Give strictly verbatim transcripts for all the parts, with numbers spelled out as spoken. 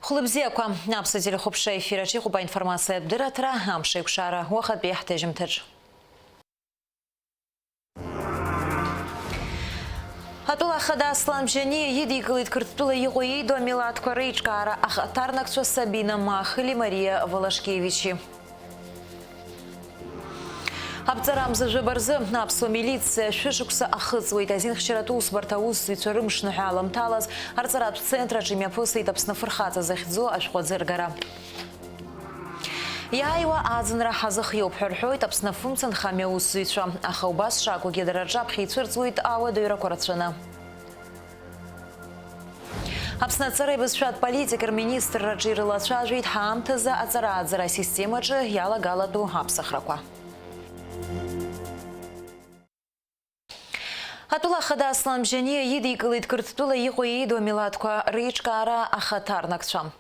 Хәлыбзиақәа, аԥсуа телехәаԥшра ефир аҿы иҟоуп аинформациатә дырраҭара, амш еиқәшара, уахатәи ҳҭыжьымҭаҿ. Атәыла ахада Аслан Бжьаниа идикылеит Қырҭтәыла иҟоу иеидоу амилаҭқәа реиҿкаара ахаҭарнакцәа Сабина Махели Мариа Волошкевичи. Аԥҵарамза жәаба рзы аԥсуа милициа шәышықәса ахыҵуеит. Азинхьчаратә усбарҭа аусзуҩцәа рымшныҳәа аламҭалаз арҵаратә центрраҿы имҩаԥысит Аԥсны афырхаҵа захьӡу ашәҟәы аӡыргара. Иааиуа аӡынра ҳазыхиоуп ҳәа рҳәоит Аԥсны афымца нхамҩа аусзуҩцәа, аха убас шакәугьы дара рҿаԥхьа ицәырҵуеит ауадаҩрақәа рацәаны. Аԥсны аҵареи абызшәатә политикеи рминистрраҿы ирылацәажәеит ҳаамҭазы аҵара-ааӡара асистемаҿы иалагалатәу аԥсахрақәа. Атәыла ахада Аслан Бжьаниа идикылеит Қырҭтәыла иҟоу иеидоу амилаҭқәа реиҿкаара ахаҭарнакцәа.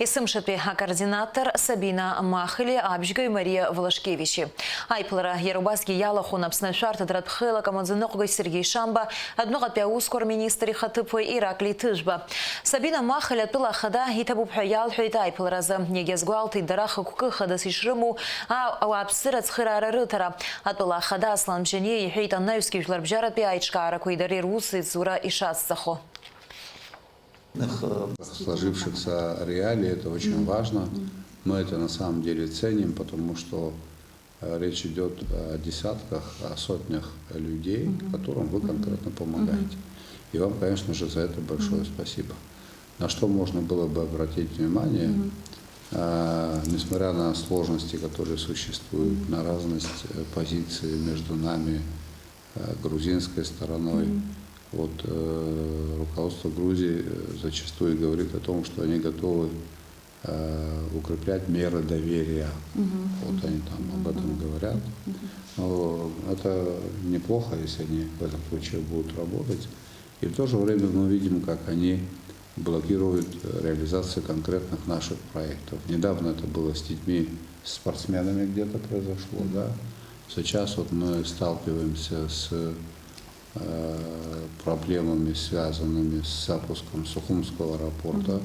Есымшатәи акоординатор Сабина Махели, абжьгаҩ Мариа Волошкевичи. Аиԥылара иара убасгьы иалахәын Аԥсны ашәарҭадаратә хеилак амаӡаныҟәгаҩ Сергеи Шамба, адәныҟатәи аусқәа рминистр ихаҭыԥуаҩ Ираклий Ҭыжәба. Сабина Махели атәыла ахада иҭабуп ҳәа иалҳәеит аиԥыларазы. Иагьазгәалҭеит, дара хықәкы хадас ишрымоу, а-, ауааԥсыра ацхыраара рыҭара. Атәыла ахада Аслан Бжьаниа иҳәеит анаҩсгьы жәларбжьаратәи аиҿкаарақәеи дареи русеицура ишацҵахо. Сложившихся реалий, это очень важно. Мы это на самом деле ценим, потому что, э, речь идёт о десятках, о сотнях людей, которым вы конкретно помогаете. И вам, конечно же, за это большое спасибо. На что можно было бы обратить внимание, а, несмотря на сложности, которые существуют, на разность, э, позиций между нами, э, грузинской стороной, вот, э, руководство Грузии, э, зачастую говорит о том, что они готовы, э, укреплять меры доверия. Вот они там об этом говорят. Но это неплохо, если они в этом ключе будут работать. И в то же время мы видим, как они блокируют, э, реализацию конкретных наших проектов. Недавно это было с детьми, с спортсменами где-то произошло, да. Сейчас вот мы сталкиваемся с, э, проблемами, связанными с запуском Сухумского аэропорта.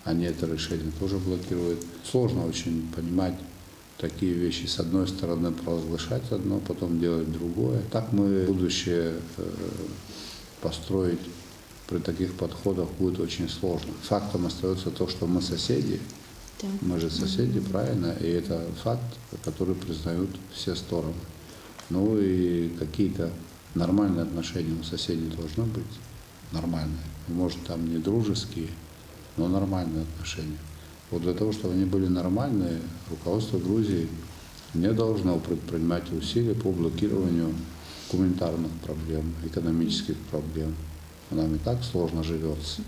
Они это решение тоже блокируют. Сложно очень понимать такие вещи. С одной стороны, провозглашать одно, потом делать другое. Так мы будущее, э, построить при таких подходах будет очень сложно. Фактом остаётся то, что мы соседи. Да. Мы же соседи, правильно? И это факт, который признают все стороны. Ну и какие-то нормальные отношения у соседей должны быть. Нормальные. Может, там не дружеские, но нормальные отношения. Вот для того, чтобы они были нормальные, руководство Грузии не должно предпринимать усилия по блокированию гуманитарных проблем, экономических проблем. Нам и так сложно живётся.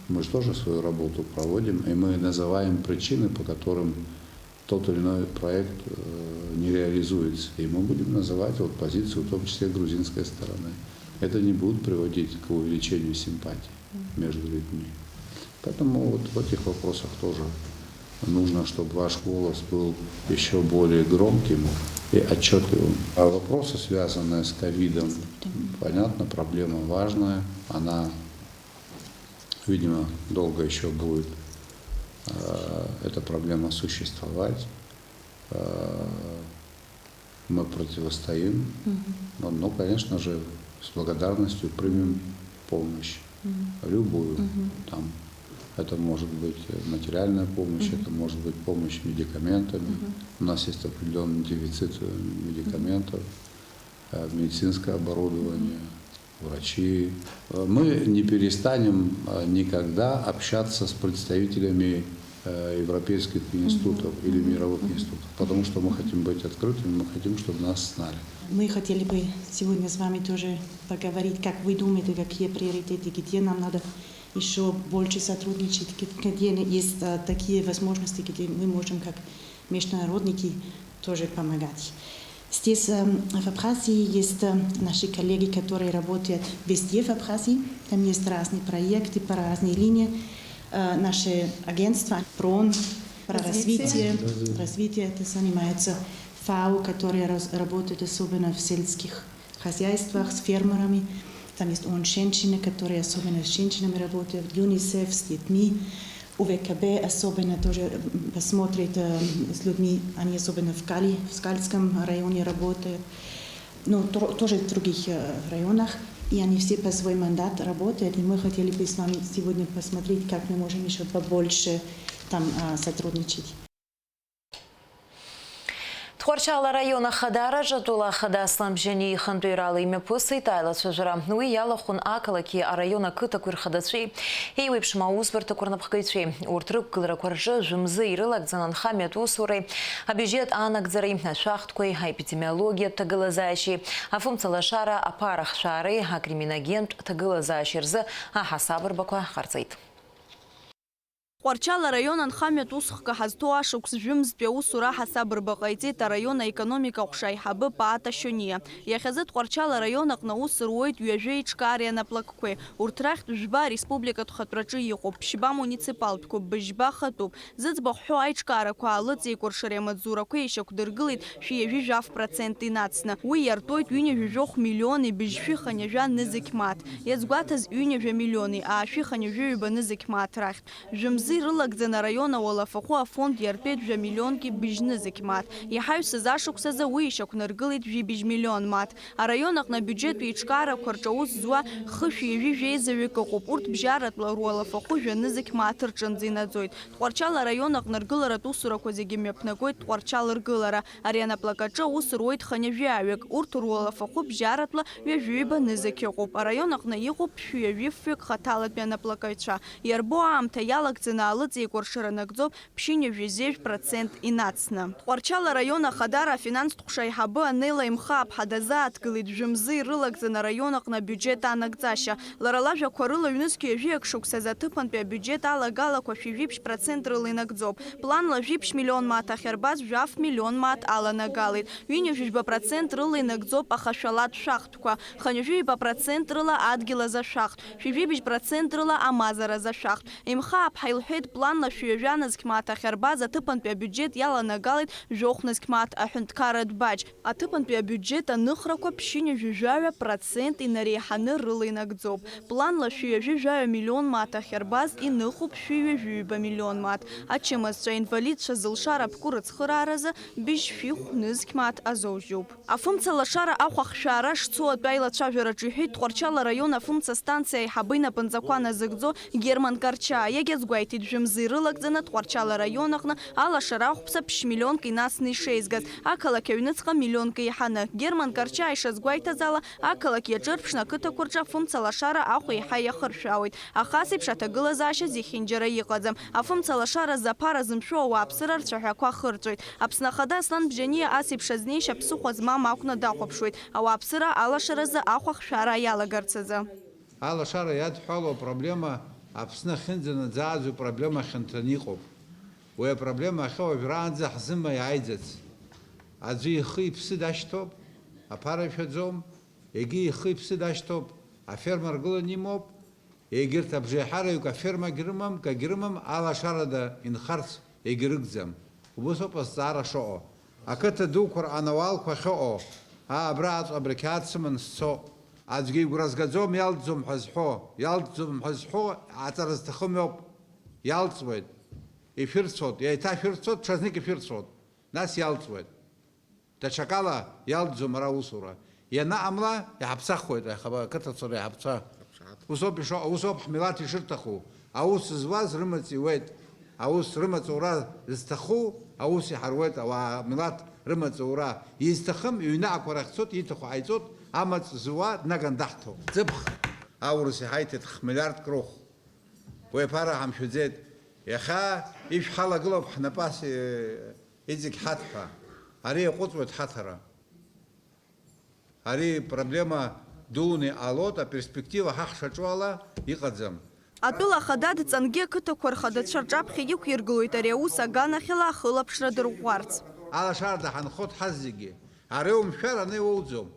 Мы же тоже свою работу проводим, и мы называем причины, по которым тот или иной проект, э, не реализуется. И мы будем называть вот позицию, в том числе грузинской стороны. Это не будет приводить к увеличению симпатий между людьми. Поэтому вот в этих вопросах тоже нужно, чтобы ваш голос был ещё более громким и отчётливым. А вопросы, связанные с ковидом, понятно, проблема важная, она, видимо, долго ещё будет, э, эта проблема существовать. Э, мы противостоим, но, но, конечно же, с благодарностью примем помощь, любую. Там, это может быть материальная помощь, это может быть помощь медикаментами. У нас есть определённый дефицит, э, медикаментов, э, медицинское оборудование, врачи. Э, мы не перестанем, э, никогда общаться с представителями, э, европейских институтов или мировых институтов, потому что мы хотим быть открытыми, мы хотим, чтобы нас знали. Мы хотели бы сегодня с вами тоже поговорить, как вы думаете, какие приоритеты, где нам надо ещё больше сотрудничать, г-, где есть, э, такие возможности, где мы можем как международники тоже помогать. Здесь, эм, в Абхазии есть, эм, наши коллеги, которые работают везде в Абхазии. Там есть разные проекты по разной линии. Э, наше агентство ПРОН, про развитие. Развитие. Развитие, это занимается ФАО, которая раз-, работает особенно в сельских хозяйствах, с фермерами. Там есть ООН женщины, которые особенно с женщинами работают, ЮНИСЕФ, с детьми. У В К Б особенно тоже, м, посмотрит, э, с людьми, они особенно в Кали, в Скальском районе работают, ну, тро-, тоже в других, э, районах, и они все по свой мандат работают, и мы хотели бы с вами сегодня посмотреть, как мы можем ещё побольше там, а, сотрудничать. Тҟәарчал араион Ахадара Ҿатәыла ахада Аслан Бжьаниа ихантәаҩрала имҩаԥысит аилацәажәара. Уи иалахәын ақалақьи араион ақыҭақәеи рхадацәеи, еиуеиԥшым аусбарҭақәа рнапхгаҩцәеи. Урҭ рықәгыларақәа рҿы жәымзы ирылагӡан анхамҩатә усуреи, абиужьет анагӡареи, ашәахтәқәеи, аепидемиологиатә ҭагылазаашьеи, афымцалашара, аԥара ахшәаареи, акриминогентә ҭагылазаашьеи рзы аҳасабырбақәа ҟарҵеит. Тҟәарчал араион анхамҩатә усхка ҳазҭоу ашықәс жәымзтәи аусура аҳасабырба ҟаиҵеит араион аекономика ҟәша аиҳабы Паата Шьониа. Иахьазы Тҟәарчал араион аҟны аус руеит ҩажәа еиҿкаареи анаплакқәеи. Урҭ рахьтә жәба ареспубликатә хатәраҿы иҟоуп, ԥшьба муниципалтәқәоуп, быжьба хатәуп. Зыӡбахә ҳәоу аиҿкаарақәа аалыҵеикәыршареи амаҵзурақәеи еишьақәдыргылеит шәи ҩажәи жәаф процент инацны. Уи иартуеит ҩынҩажәи жәохә миллиони быжьшәи хынҩажәа нызқь мааҭ. Иазгәаҭаз ҩынҩажәа миллиони аашәи хынҩажәи ҩба нызқь мааҭ рахьтә. Жәымзы ирылагӡаны араион ауалафахәы афонд иартәеит жәа миллионки быжь нызқь мааҭ. Иҳаҩсыз ашықәс азы уи ишьақәнаргылеит жәибжь миллион мааҭ. Араион аҟны абиуџьеттә еиҿкаарақәа рҿы аус зуа хышәи ҩажәи жәеизаҩык ыҟоуп, урҭ бжьаратәла руалафахәы жәа нызқь мааҭ рҿынӡа инаӡоит. Тҟәарчал араион аҟны ргыларатә усурақәа зегьы мҩаԥнагоит Тҟәарчал ргылара. Ари анаплакаҿы аус руеит хынҩажәаҩык, урҭ руалафахәы бжьаратәла ҩажәи ҩба нызқь ыҟоуп. Араион аҟны иҟоуп ԥшьҩажәи фҩык хаҭалатәи анаплакаҩцәа. Иарбоу аамҭа иалагӡаны аалыҵеикәыршара нагӡоуп ԥшьынҩажәи зежә процент инацны. Тҟәарчал араион ахадара афинанстә ҟәша аиҳабы Анела Имхааԥҳа дазааҭгылеит жәымзы ирылагӡаны араион аҟны абиуџьет анагӡашьа. Лара лажәақәа рыла, ҩнызқь ҩажәиак шықәсазы аҭыԥантәи абиуџьет алагалақәа шәи жәиԥшь процент рыла инагӡоуп. Планла жәиԥшь миллион мааҭ ахьарбаз жәаф миллион мааҭ аланагалеит. Ҩынҩажәи жәба процент рыла инагӡоуп ахашәалатә шәахтәқәа, хынҩажәи ҩба процент рыла адгьыл азы ашәахтә, шәи жәибжь процент рыла амазара азы ашәахтә. Имхааԥҳа илҳәеит, планла шәи ҩажәа нызқь мааҭ ахьарбаз аҭыԥантәи абиуџьет иаланагалеит жәохә нызқь мааҭ аҳәынҭқарратә баџь. Аҭыԥантәи абиуџьет аныхрақәа ԥшьынҩажәи жәаҩа процент инареиҳаны рыла инагӡоуп. Планла шәи ҩажәи жәаҩа миллион мааҭ ахьарбаз иныхуп шәи ҩажәи ҩба миллион мааҭ. Ачымазцәа, аинвалидцәа зылшара аԥку рыцхырааразы быжь шәи хә нызқь мааҭ азоужьуп. Афымца лашара ахә ахшәаара шцо атәы аилацәажәараҿы иҳәеит Тҟәарчал араион афымца станциа аиҳабы инапынҵақәа назыгӡо Герман Карчаа. Иагьазгәеиҭеит, жәымзы ирылагӡаны Тҟәарчал араион аҟны алашара ахәԥса ԥшь миллионк инацны ишеизгаз, ақалақь аҩныҵҟа миллионк еиҳаны. Герман Карчаа ишазгәеиҭаз ала, ақалақь иаҿырԥшны ақыҭақәа рҿы афымца лашара ахә еиҳа иахыршәаауеит. Аха ас еиԥш аҭагылазаашьа зехьынџьара иҟаӡам. Афымца лашара азы аԥара зымшәо ауааԥсыра рцәаҳәақәа хырҵәоит. Аԥсны Ахада Аслан Бжьаниа ас еиԥш азнеишьа ԥсыхәа змам акәны дахәаԥшуеит, ауааԥсыра алашаразы ахә ахшәара иалагарц азы. Алашара иадҳәалоу апроблема Аԥсны ахьынӡанаӡааӡоу проблема хьанҭаны иҟоуп. Уи апроблема ахьа уажәраанӡа ҳзымаиааиӡац. Аӡәы ихы-иԥсы дашьҭоуп, аԥара ишәаӡом, егьи ихы-иԥсы дашьҭоуп, аферма ргыланы имоуп, егьырҭ абжеиҳараҩык афермагь рымам, кагь рымам, алашарада инхарц егьрыгӡам. Убыс ауп азҵаара шыҟоу. Ақыҭа дуқәа рҟан ауалқәа ахьыҟоу, аа, абра аҵ-, абри ақьаад сыман сцо. Аӡәгьы игәра згаӡом, иалҵӡом ҳәа зҳәо. Иалҵӡом ҳәа зҳәо аҵара зҭахым иоуп. Иалҵуеит. Ишәырцәоит, еиҭашәырцәоит, ҽазнык ишәырцәоит. Нас иалҵуеит. Даҽакала иалҵӡом ара аусура. Ианаҟамла, иҳаԥсахуеит аиҳабы-, ақыҭацәа реиҳабцәа. Ус ауп ишо-, ус ауп ҳмилаҭ ишырҭаху. Аус зуаз рымаҵ иуеит. Аус рымаҵ ура зҭаху, аус иҳаруеит ауаа, амилаҭ рымаҵ ура. Изҭахым, иҩны ақәара ахьцот, ииҭаху ҟаиҵот, амаҵ зуа днаган даҳҭо. Ӡыԥх аурыс иҳаиҭеит хмилиардк рыхә. Уи аԥара ҳамшәаӡеит. Иахьа ишәҳалагылоуп ҳнапы ас, э, иҵегь ҳаҭ ҳәа. Ари иаҟәыҵуеит ҳаҭара. Ари проблема дуны иҟалоит, аперспектива ҳахшаҿу ала иҟаӡам. Атәыла ахада дҵангьы ақыҭақәа рхадацәа рҿаԥхьа иқәиргылоит ари аус аганахьала ахылаԥшра дырӷәӷәарц. Алашара даҳанхоит ҳазегьы. Ари умшәар аны иуоуӡом.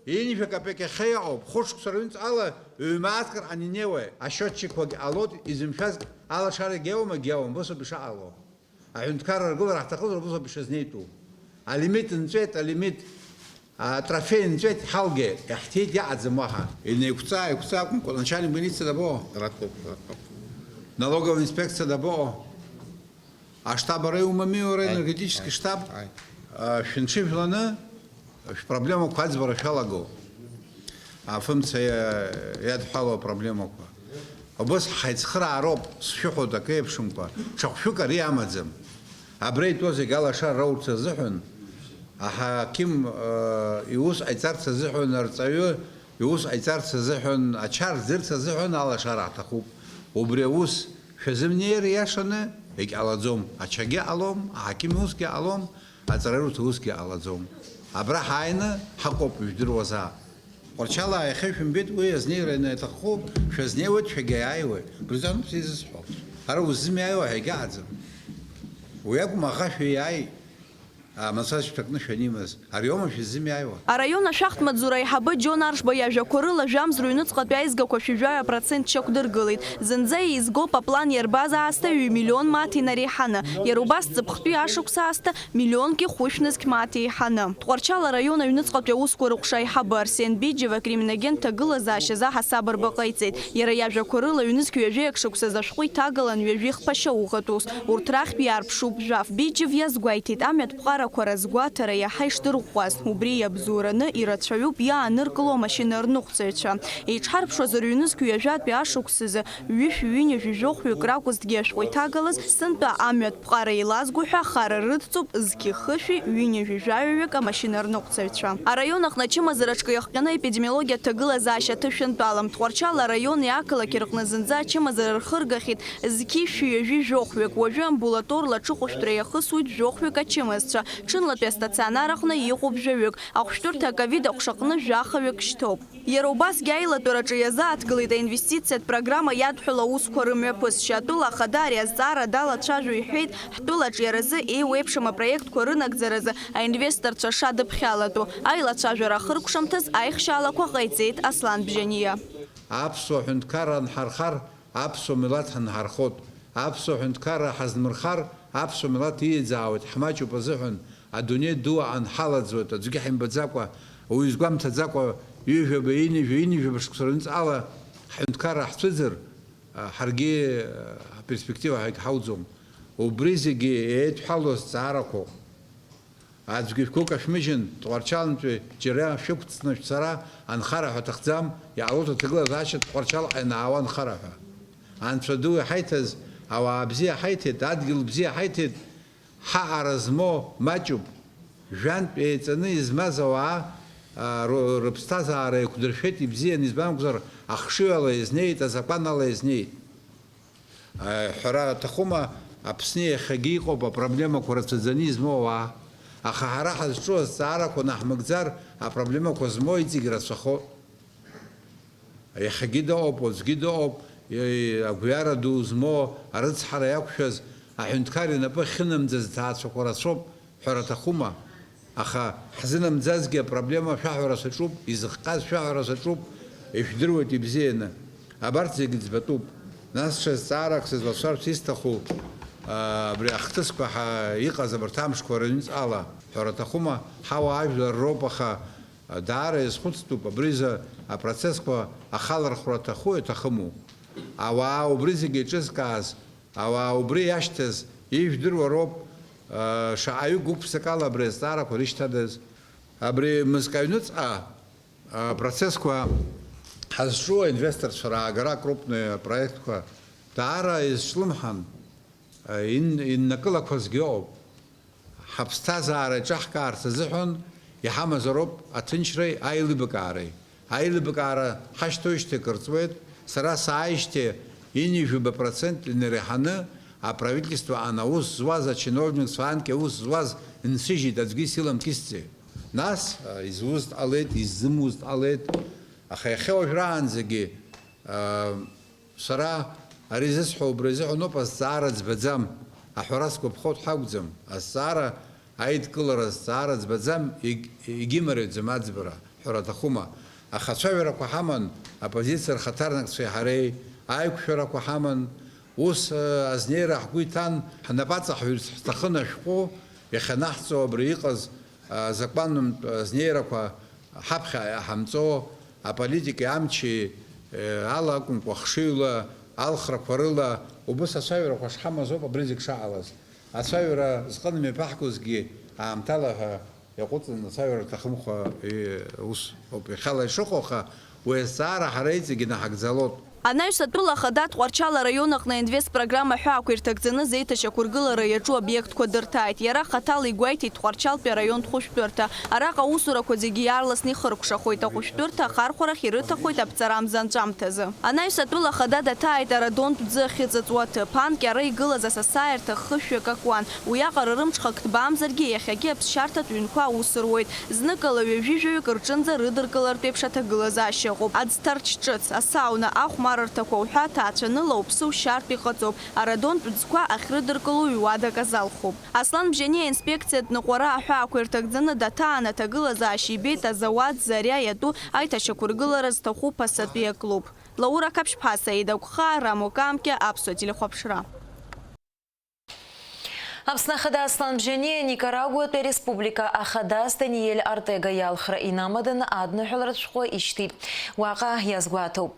Ҩынҩажәа капек иахьа иҟоуп, хәышықәса рҩнҵҟала ҩ-мааҭк рҟан инеиуеи, ашиотчикқәагь ҟалоит, изымшәаз алашарагь иауам, агьиауам, убасоуп ишаҟало. Аҳәынҭқарра ргылара ҳҭахызар, убасоуп ишазнеитәу. Алимит нҵәеит, алимит, атрофеи нҵәеит, ҳалгеит, иаҳҭеит, иаҟаӡам уаҳа. Инеиқәҵа-ааиқәҵа акәымкәа, начальник больницы дабо? Аратәоуп, аратәоуп. Налоговая инспекциа дабаҟоу? Аштаб ара иумами, уара, аи, энергетический аи, штаб? Аи. А, шәынҽыжәланы шәпроблемақәа аӡбара шәалаго. Афымца иа-, иадҳәалоу апроблемақәа. Убыс ҳаицхыраароуп, сшәыҳәоит акы еиԥшымкәа. Ҽа хәшәык ари амаӡам. Абра итәоу зегь алашара раурц азыҳәан, аҳақьым, э, иус ҟаиҵарц азыҳәан, арҵаҩы иус ҟаиҵарц азыҳәан, ача рӡырц азыҳәан алашара ҳҭахуп. Убри аус шәазымнеир иашаны, егьҟалаӡом. Ачагьы ҟалом, аҳақьым иусгьы ҟалом, аҵараиурҭа усгьы ҟалаӡом. Абра ҳааины ҳаҟоуп, ижәдыруазаап. Тҟәарчалаа иахьа шәымбеит, уи азнеира ианаҭаххо, шәазнеиуеит, шәагьааиуеит. Британуп сизысҳәо. Ара узымиааиуа ҳәа егьаҟаӡам. Уи акәым, аӷа шәиааи, а, мацәаз шәҭакны шәанимаз. Ари аума шәызымиааиуа? Араион ашәахтә маҵзура аиҳабы Џьон Аршба иажәақәа рыла, жәамз рыҩныҵҟатәи аизгақәа шәи жәаҩа процент шьақәдыргылеит. Зынӡа еизгоуп аплан иарбаз аасҭа ҩ-миллион мааҭ инареиҳаны, иара убас ҵыԥхтәи ашықәс аасҭа миллионки хәышә нызқь мааҭ еиҳаны. Тҟәарчал араион аҩныҵҟатәи аусқәа рыҟәша аиҳабы Арсен Биџьев акриминогентә ҭагылазаашьазы аҳасаб арба ҟаиҵеит. Иара иажәақәа рыла, ҩнызқь ҩажәи ак шықәсазы ашәҟәы иҭагалан ҩажәи хԥа шьоук атәы ус, урҭ рахьтә иаарԥшуп жәаф. Биџьев иазгәеиҭеит, амҩатә ԥҟарақәа разгәаҭара иаҳа ишдырӷәӷәаз, убри иабзоураны ирацәаҩуп иааныркыло амашьына рныҟәцаҩцәа. Еиҿҳарԥшуазар, ҩнызқь ҩажәатәи ашықәсазы ҩышә ҩынҩажәи жәохәҩык ракәызҭгьы ашәҟәы иҭагалаз, сынтәа амҩатә ԥҟара еилазго ҳәа ахара рыдҵоуп зқьы хышәи ҩынҩажәи жәаҩаҩык амашьына рныҟәцаҩцәа. Араион аҟны ачымазара аҿкы иахҟьаны аепидемиологиатә ҭагылазаашьа аҭышәынтәалам. Тҟәарчал араиони ақалақьи рҟны зынӡа ачымазара рхыргахьеит зқьи шәи ҩажәи жәохәҩык. Уажәы амбулаторла аҽыхәышәтәра иахысуеит жәохәҩык ачымазцәа. Ҽынлатәи астационар аҟны иҟоуп жәаҩык. Ахәшәтәырҭа аковид аҟәшаҟны жәахаҩык шьҭоуп. Иара убасгьы аилатәараҿы иазааҭгылеит аинвестициатә программа иадҳәалоу аусқәа рымҩаԥысшьа. Атәыла ахада ари азҵаара далацәажәо иҳәеит, ҳтәылаҿ иаразы еиуеиԥшым апроектқәа рынагӡаразы аинвесторцәа шадыԥхьалатәу. Аилацәажәара ахыркәшамҭаз аихшьаалақәа ҟаиҵеит Аслан Бжьаниа. Аԥсуа ҳәынҭқарра анҳархар, аԥсуа милаҭ ҳанҳархот, аԥсуа ҳәынҭқарра ҳазнмырхар, аԥсуа милаҭ ииаӡаауеит ҳмаҷуп азыҳәан, адунеи ду анҳалаӡуеит, аӡәгьы ҳимбаӡакәа, уаҩы изгәамҭаӡакәа, ҩажәаба, ҩынҩажәа, ҩынҩажәаба шықәса рынҵала ҳҳәынҭқарра ҳцәыӡыр, а, ҳаргьы, а, аперспектива ҳагь ҳауӡом. Убри зегьы еидҳәалоу азҵаарақәоуп. Аӡәгьы шәгәы кашәмыжьын, Тҟәарчалнтәи џьара шәықәҵны шәцара, анхара ҳәа аҭахӡам, иҟалоит аҭагылазаашьа Тҟәарчалҟа ианаауа анхара ҳәа. Анцәа ду иҳаиҭаз, ауаа бзиа ҳаиҭеит, адгьыл бзиа ҳаиҭеит, ҳаҟара змоу маҷуп. Жәантә еиҵаны измаз ауаа, а, ру-, рыԥсҭазаара еиқәдыршәеит, ибзиан, избан акәзар, ахшыҩ ала иазнеит, азакәан ала иазнеит. Ҳәара аҭахума, Аԥсны иахьагьы иҟоуп апроблемақәа рацәаӡаны измоу ауаа. Аха ҳара ҳазҿу азҵаарақәа наҳмыгӡар, апроблемақәа змоу иҵегь рацәахоит. Иахьагьы дыҟоуп, уаҵәгьы дыҟоуп, и-, агәҩара ду змоу, арыцҳара иақәшәаз, аҳәынҭқар инапы ахьынамӡаз ҭаацәақәа рацәоуп. Ҳәара аҭахума? Аха ҳзынамӡазгьы апроблема шәаҳәара саҿуп, изыхҟьаз шәаҳәара саҿуп, ишәдыруеит ибзианы. Абарҭ зегьы ӡбатәуп. Нас ҽа зҵаарак сызлацәажәарц исҭаху, аа, абри ахҭысқәа ҳа-, иҟаз абарҭ амшқәа рыҩнуҵҟала, ҳәара аҭахума, ҳауаажәлар роуп, аха, а, даара иазхәыцтәуп, абризы апроцессқәа ахалархәра аҭаху, иаҭахыму? Ауаа убри зегьы еиҿызкааз, ауаа убри иашьҭаз, ижәдыруа роуп, а, шаҟаҩы гәықәԥсакала абри азҵаарақәа рышьҭадаз. Абри мызкы аҩныҵҟа, а, процессқәа ҳазҿу аинвесторцәа раагара, акрупные проектқәа даара изҿлымҳан, а, ин-, иннакылақәазгьы ыҟоуп. Ҳаԥсҭазаара еиҿаҳкаарц азыҳәан иҳамазароуп аҭынчреи аилибакаареи. Аилибакаара ҳашьҭоижьҭеи акыр ҵуеит, сара сааижьҭеи ҩынҩажәаба процент инареиҳаны аправительствоҟны аус зуаз, ачиновникцәа анкьа аус зуаз нсыжьит, аӡәгьы исыламкьысӡеит. Нас, а, изуз дҟалеит, иззымуз дҟалеит, аха иахьа уажәраанӡагьы, а, Сара ари зысҳәо убри азыҳәаноуп, азҵаара ӡбаӡам, аҳәара сгәаԥхоит ҳәа акәӡам, азҵаара аидкылара азҵаара ӡбаӡам, егь-, егьимариаӡам аӡбара, ҳәара аҭахума? Аха ацәажәарақәа ҳаман, аппозициа рхаҭарнакцәеи ҳареи, аиқәшәарақәа ҳаман, ус, э, азнеира ҳгәы иҭан, ҳнапы аҵаҳҩырц ҳҭахын ашәҟәы иахьанаҳҵо абри иҟаз, э, азакәаннтә азнеирақәа ҳаԥхьа иаҳамҵо, аполитика амчи, э, ала акәымкәа, хшыҩла, алхрақәа рыла, Убыс ацәажәарақәа шҳамаз ауп абри зегь шаҟалаз. Ацәажәара зҟыны имҩаԥаҳгозгьы аамҭала ҳәа иаҟәыҵын, ацәажәара рҭахымкәа, е, ус ауп иахьала ишыҟоу, аха уи азҵаара ҳара иҵегь инаҳагӡалоит. Анаҩс атәыла ахада Тҟәарчал араион аҟны Инвест программа ҳәа ақәирҭагӡаны зеиҭашьақәыргылара иаҿу обиектқәа дырҭааит. Иара хаҭала игәеиҭеит Тҟәарчалтәи араионтә хәышәтәырҭа. Араҟа аусурақәа зегьы иаарласны ихыркәшахоит, ахәышәтәырҭа ахархәарахь ирыҭахоит аԥҵарамза анҵәамҭазы. Анаҩс атәыла ахада даҭааит арадонтә ӡы ахьыҵыҵуа аҭыԥ. Анкьа ара игылаз асасааирҭа хышәҩык акуан. Уиаҟара рымҽхак ҭбаамзаргьы, иахьагьы аԥсшьарҭатә ҩынқәа аус руеит. Зныкала ҩажәи жәаҩык рҿынӡа рыдыркылартә еиԥш аҭагылазаашьа ыҟоуп. Аӡҭарч ҿыц, асауна, ахәмарырҭақәа уҳәа ҭаацәаныла уԥсы ушьартә иҟаҵоуп. Арадонтә ӡқәа ахьрыдыркыло ҩ-уадак азалхуп. Аслан Бжьаниа аинспекциатә ныҟәара аҳәаақәа ирҭагӡаны даҭаан аҭагылазаашьа ибеит азауад Зариа иатәу аиҭашьақәыргылара зҭаху ԥасатәи аклуб. Лаура Қаԥшьԥҳа, Саида Гәхаа, Рамо Камкьа, Аԥсуа телехәаԥшра. Аԥсны Ахада Аслан Бжьаниа Никарагуатәи ареспублика Ахадас Даниель Артега иалхра инамаданы адныҳәаларатә шәҟәы ишьҭит. Уаҟа иазгәаҭоуп.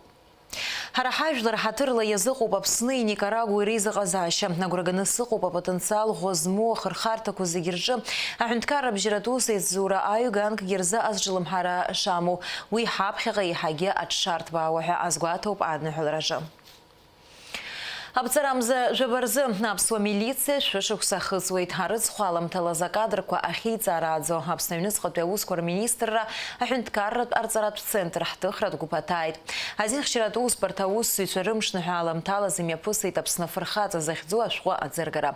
Ҳара ҳажәлар ҳаҭырла иазыҟоуп Аԥсни Никарагуеи реизыҟазаашьа. Агәра ганы сыҟоуп апотенциал ӷәӷәа змоу ахырхарҭақәа зегьы рҿы аҳәынҭқарра абжьаратә ус еицзура аҩганкгьы рзы азҿлымҳара шамоу. Уи ҳаԥхьаҟа еиҳагьы аҽшарҭбаауа ҳәа азгәаҭоуп адныҳәалараҿы. Аԥҵарамза жәаба рзы аԥсуа милициа шәышықәса ахыҵуеит. Арыцхә аламҭалаз акадрқәа ахьеиҵарааӡо Аԥсны аҩныҵҟатәи аусқәа рминистрра аҳәынҭқарратә арҵаратә центр ҳҭыхратә гәыԥ аҭааит. Азинхьчаратә усбарҭа аусзуҩцәа рымшныҳәа аламҭалаз имҩаԥысит Аԥсны афырхаҵа захьӡу ашәҟәы аӡыргара.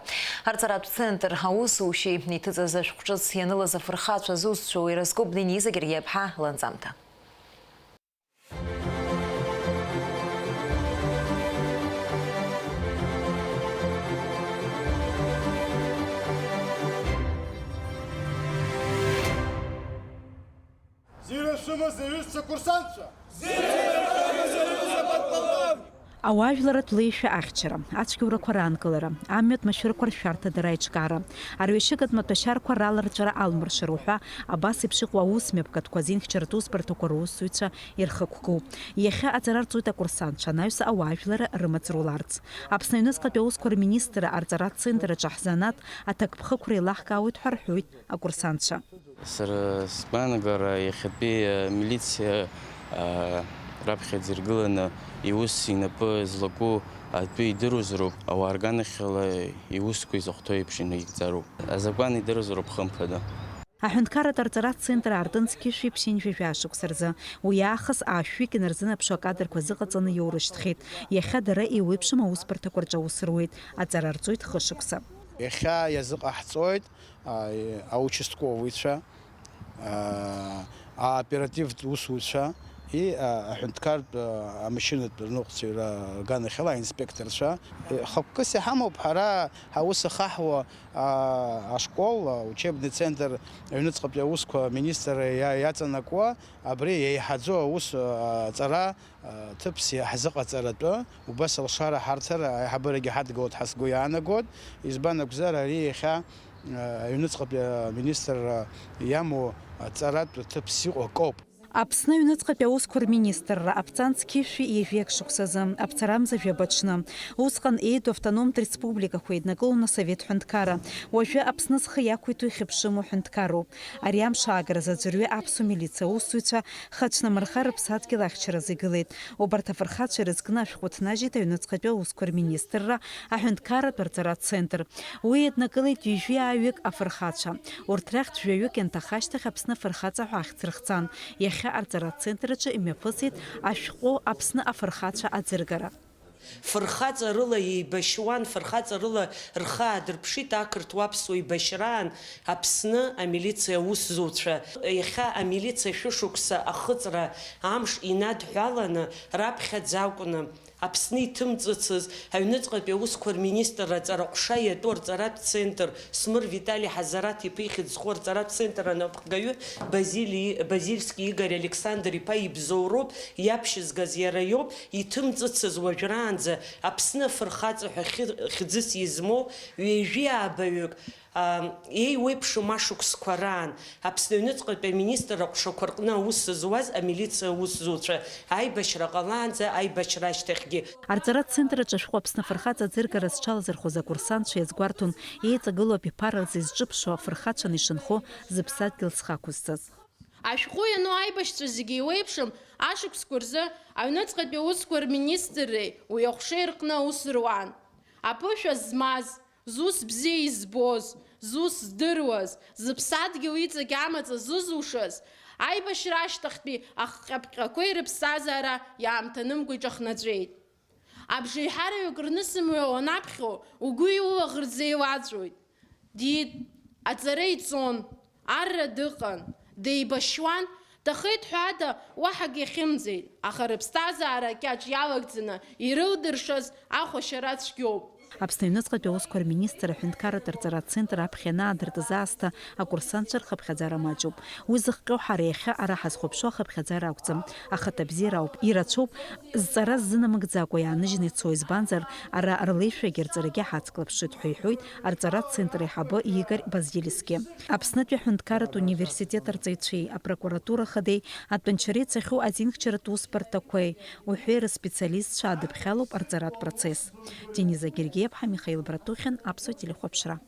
Арҵаратә центр аусушьеи иҭыҵыз ашәҟәҿыц ианылаз афырхацәа зусҭцәоу ирызкуп Дениза Гергиаԥҳа ланҵамҭа. Зегь шәымаз, аҩызцәа курсантцәа! Зегь шәымаз, аҩыза подполковник! Ауаажәларратә леишәа ахьчара, ацәгьоурақәа раанкылара, амҩатә машәырқәа ршәарҭадара аиҿкаара, арҩашьыгатә маҭәашьарқәа раларҵәара алмыршара уҳәа абас еиԥш иҟоу аус мҩаԥгатәқәа азинхьчаратә усбарҭақәа русзуҩцәа ирхықәгылоуп. Иахьа аҵара рҵоит акурсантцәа, анаҩс ауаажәларра рымаҵ руларц. Аԥсны аҩныҵҟатәи аусқәа рминистрра арҵаратә центр аҿы ҳзанааҭ аҭакԥхықәра еилаҳкаауеит ҳәа рҳәоит акурсантцәа. Сара сгәаанагара, иахьатәи, э, амилициа, э, раԥхьаӡа иргыланы иус инапы злаку атәы идыруазароуп, ауаа рганахьала иусқәа изыхәҭоу еиԥш инаигӡароуп. Азакәан идыруазароуп, хымԥада. Аҳәынҭқарратә арҵаратә центр аартын зқьышәи ԥшьынҩажәи жәаҩа шықәса рзы. Уи аахыс аашәҩык инарзынаԥшуа акадрқәа азыҟаҵаны иоурышьҭхьеит. Иахьа дара еиуеиԥшым аусбарҭақәа рҿы аус руеит, аҵара рҵоит хышықәса. Иахьа иазыҟаҳҵоит, а, аучастковыйцәа, а, аоперативтә усуцәа и, а, аҳәынҭқартә, а, амашьынатә рныҟәцаҩра рганахьала аинспекторцәа. Е, хықәкыс иҳамоуп ҳара ҳаус ахаҳуа, а, ашкол, а, учебный центр аҩныҵҟатәи аусқәа аминистрра иа-, иаҵанакуа, абри еиҳаӡоу аус, а, аҵара, а, ҭыԥс иаҳзыҟаҵаратәы, убас алшара ҳарҭар аиҳабырагьы ҳадгылоит ҳәа сгәы иаанагоит. Избан акәзар, ари иахьа, а, аҩныҵҟатәи аминистрра иамоу аҵаратә ҭыԥс иҟоу акоуп. Аԥсны аҩныҵҟатәи аусқәа рминистрра аԥҵан зқьышәи ҩажәи акы шықәсазы, аԥҵарамза жәаба аҽны. Усҟан еиду автономтә республикақәа еиднакылон асовет ҳәынҭқарра. Уажәы Аԥсны зхы иақәиҭу ихьыԥшыму ҳәынҭқарроуп. Ари амш аагаразы аӡәырҩы аԥсуа милициа аусзуҩцәа хацәнамырха рыԥсадгьыл ахьчаразы игылеит. Убарҭ афырхацәа ирызкны ашәҟәы ҭнажьит аҩныҵҟатәи аусқәа рминистрра аҳәынҭқарратә арҵаратә центр. Уи еиднакылеит ҩажәи ааҩык афырхацәа. Урҭ рахьтә жәаҩык ианҭаха ашьҭахь Аԥсны афырхаҵа ҳәа ахьӡ рыхҵан. Иахьа арҵаратә центр аҿы имҩаԥысит ашәҟәы Аԥсны афырхацәа аӡыргара. Фырхаҵарыла еибашьуан, фырхаҵарыла рхы аадырԥшит ақырҭуа-аԥсуа еибашьраан Аԥсны амилициа аусзуҩцәа. Иахьа амилициа шәышықәса ахыҵра амш инадҳәаланы, раԥхьаӡа акәны, Аԥсны иҭымҵыцыз аҩныҵҟатәи аусқәа рминистрра аҵараҟәша иатәу арҵаратә центр, Смыр Витали Ҳазараҭ-иԥа ихьӡ зху арҵаратә центр анапхгаҩы Базили-, Базильски Игорь Александр-иԥа ибзоуроуп, иаԥшьызгаз иара иоуп, иҭымҵыцыз уажәраанӡа Аԥсны афырхаҵа ҳәа хьы-, хьӡыс измоу ҩажәи аабаҩык, аа, еиуеиԥшым ашықәсқәа раан Аԥсны аҩныҵҟатәи аминистр аҟәшақәа рҟны аус зуаз амилициа аусзуҩцәа аибашьра ҟалаанӡа, аибашьра ашьҭахьгьы. Арҵаратә центр аҿы ашәҟәы Аԥсны афырхаҵа аӡыргара зҽалазырхәыз акурсантцәа иазгәарҭон, еиҵагылоу абиԥара рзы изҿыԥшуа афырхацәаны ишынхо зыԥсадгьыл зхы ақәызҵаз. Ашәҟәы иану аибашьцәа зегьы еиуеиԥшым ашықәсқәа рзы аҩныҵҟатәи аусқәа рминистрреи уи аҟәшеи рҟны аус руан. Аԥышәа змаз, зус бзиа избоз, зус здыруаз, зыԥсадгьыл иҵегь амаҵ азызушаз, аибашьра ашьҭахьтәи ахҟьаԥҟьақәеи рыԥсҭазаара иаамҭанымкәа иҿахнаҵәеит. Абжеиҳараҩык рнысымҩа уанаԥхьо, угәи улаӷырӡи еилаҵәоит. Диит, аҵара иҵон, арра дыҟан, деибашьуан, дҭахеит ҳәа ада уаҳагь иахьымӡеит, аха рыԥсҭазаара акьаҿ иалагӡаны ирылдыршаз ахәашьара цәгьоуп. Аԥсны аҩныҵҟатәи аусқәа рминистр аҳәынҭқарратә арҵаратә центр аԥхьа ианаадыртыз аасҭа акурсантцәа рхыԥхьаӡара маҷуп. Уи зыхҟьо ҳара иахьа ара ҳазхәаԥшуа ахыԥхьаӡара акәӡам. Ахаҭабзиара ауп, ирацәоуп, зҵара ззынамыгӡакәа иааныжьны ицо, избанзар, ара рлеишәагьы рҵарагьы ҳацклаԥшит ҳәа иҳәоит арҵаратә центр аиҳабы Игорь Базилевски. Аԥснытәи аҳәынҭқарратә университет арҵаҩцәеи апрокуратура хадеи атәанчара ицахьоу азинхьчаратә усбарҭақәеи уҳәеи рыспециалистцәа адыԥхьалоуп арҵаратә процесс. Дениза Гергиеԥҳа, Михаил Братухин, Аԥсуа телехәаԥшра.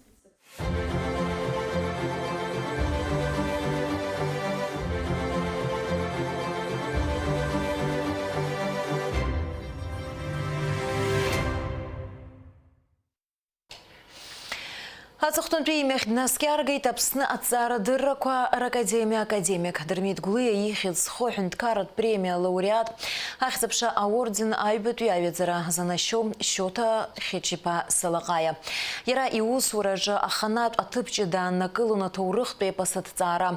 Аҵыхәтәантәи имҩахь днаскьаргеит Аԥсны аҭҵаарадыррақәа ракадемиа академик Дырмит Гәлиа ихьӡ зху аҳәынҭқарратә премиа алауреат, Ахьӡ-аԥша аорден аҩбатәи аҩаӡара занашьоу Шьоҭа Хьычиԥа Салаҟаиа. Иара иусураҿы аханатә аҭыԥ ҷыда ааннакылон аҭоурыхтә епос аҭҵаара.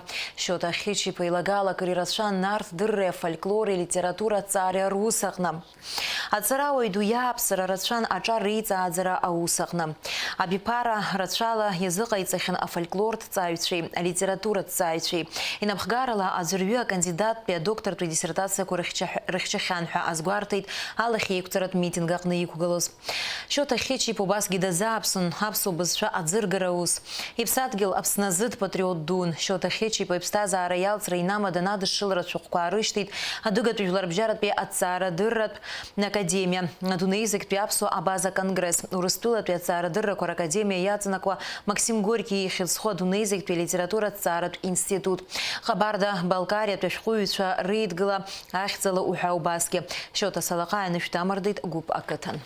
Шьоҭа Хьычиԥа илагала акыр ирацәан Нарҭ дырреи афольклори алитература аҭҵаареи рус аҟны. Аҵарауаҩ ду иааԥсара рацәан аҿар реиҵааӡара аус аҟны. Абиԥара рацәала иазыҟаиҵахьан афольклорҭҵааҩцәеи алитератураҭҵааҩцәеи. Инапхгарала аӡәырҩы акандидаттәи адоктортәи диссертациақәа рыхьча-, рыхьчахьан ҳәа азгәарҭеит алахьеиқәҵаратә митинг аҟны иқәгылоз. Шьоҭа Хьычиԥ убасгьы дазааԥсон аԥсуа бызшәа аӡыргара аус. Иԥсадгьыл Аԥсны азы дпатриот дун. Шьоҭа Хьычиԥа иԥсҭазаара иалҵра инамадан адышшылара шәҟәқәа аарышьҭит Адыгатәи жәларбжьаратәи аҭҵаарадырратә академиа, адунеизегьтәи аԥсуа абаза конгресс, Урыстәылатәи аҭҵаарадыррақәа ракадемиа иаҵанакуа Максим Горки ихьӡ зху адунеизегьтәи алитература аҭҵааратә институт, Ҟабарда-Балкариатәи ашәҟәыҩҩцәа реидгыла ахьӡала уҳәа убасгьы. Шьоҭа Салаҟаиа анышә дамардеит Гәыԥ ақыҭан.